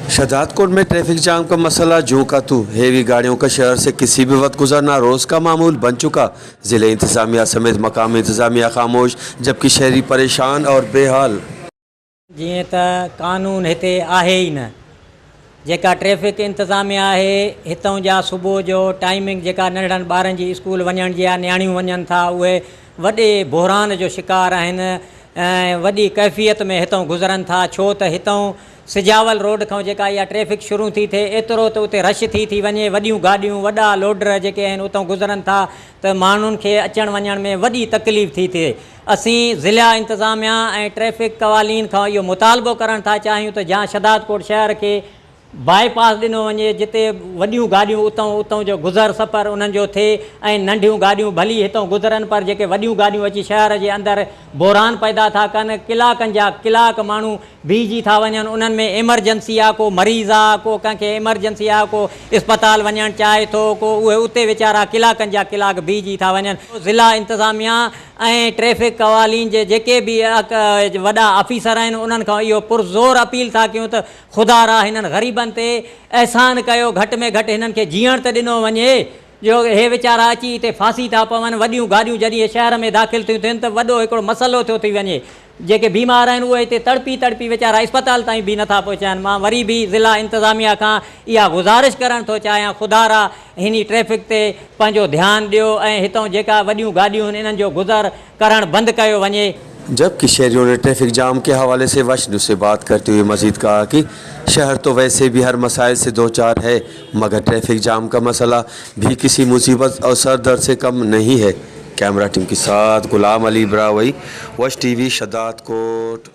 शहजादकोट में traffic jam का मसला जूं का तू, हेवी गाड़ियों का शहर से किसी भी वक्त गुजरना रोज़ का मामूल बन चुका। ज़िले इंतज़ामिया समेत मकामी इंतज़ामिया खामोश, जबकि शहरी परेशान और बेहाल। جيئن ته قانون هتي آهي ئي نه جيڪا ٽريفڪ انتظاميا آهي هتئون جا صبح جو ٽائمنگ جيڪا ننڍڙن ٻارن جي اسڪول وڃڻ جي آهي نياڻيون وڃن ٿا اهي وڏي بحران جو شڪار آهن ۽ وڏي ڪيفيت ۾ هتئون گذرن ٿا ڇو ته هتئون سجاول روڊ کان جيڪا اها ٽريفڪ شروع ٿي ٿئي ايترو ته اتي رش ٿي ٿي وڃي وڏيون گاڏيون وڏا لوڊر جيڪي آهن اتئون گذرن ٿا ته ماڻهن کي اچڻ وڃڻ ۾ وڏي تڪليف ٿي ٿئي. اسين ضلع انتظاميا ۽ ٽريفڪ قوالين کان اهو مطالبو ڪرڻ ٿا چاهيون ته جان شھدادڪوٽ شهر کي باء پاس ڏنو وڃي جتي وڏيون گاڏيون اتئون اتئون جو گذر سفر انهن جو ٿئي ۽ ننڍيون گاڏيون ڀلي هتئون گذرن پر جيڪي وڏيون گاڏيون اچي شهر جي اندر بحران پيدا ٿا ڪن ڪلاڪن جا ڪلاڪ ماڻهو بيهجي ٿا وڃن انهن ۾ ايمرجنسي آ ڪو مريض آ ڪو ڪنهن کي ايمرجنسي آ ڪو اسپتال وڃڻ چاهي ٿو ڪو اهي اتي ويچارا ڪلاڪن جا ڪلاڪ بيهجي ٿا وڃن ضلع انتظاميا ۽ ٽريفڪ قوالين جي جيڪي به وڏا آفيسر آهن انهن کان اهو پرزور اپيل ٿا ڪيون ته خدا را هنن غريبن تي احسان ڪيو گهٽ ۾ گهٽ هنن کي جيئڻ ته ڏنو وڃي جو هي ويچارا اچي هتي ڦاسي ٿا پون وڏيون گاڏيون جڏهن شهر ۾ داخل ٿيون ٿين ته وڏو هڪڙو مسئلو ٿيو ٿي وڃي جيڪي بيمار آهن اهي هتي تڙپي تڙپي ويچارا اسپتال تائين به نٿا پهچائن مان وري به ضلع انتظاميا کان اها گذارش ڪرڻ ٿو چاهيان خدارا هني ٽريفڪ تي پنهنجو ڌيان ڏيو ۽ هتئون جيڪا وڏيون گاڏيون آهن انهن جو گذر ڪرڻ بند ڪيو وڃي. جبڪه شهريون ني ٽريفڪ جام ڪي حوالي سي وش نيوز سي بات ڪرتي هوئي مزيد ڪها ڪي شهر تو ويسي بي هر مسائل سي دوچار هي مگر ٽريفڪ جام ڪا مسئله ڀي ڪسي مصيبت اور سر درد سي ڪم نهين هي. ڪيمرا ٽيم ڪي ساٿ غلام علي براهوئي وش ٽي وي شھدادڪوٽ.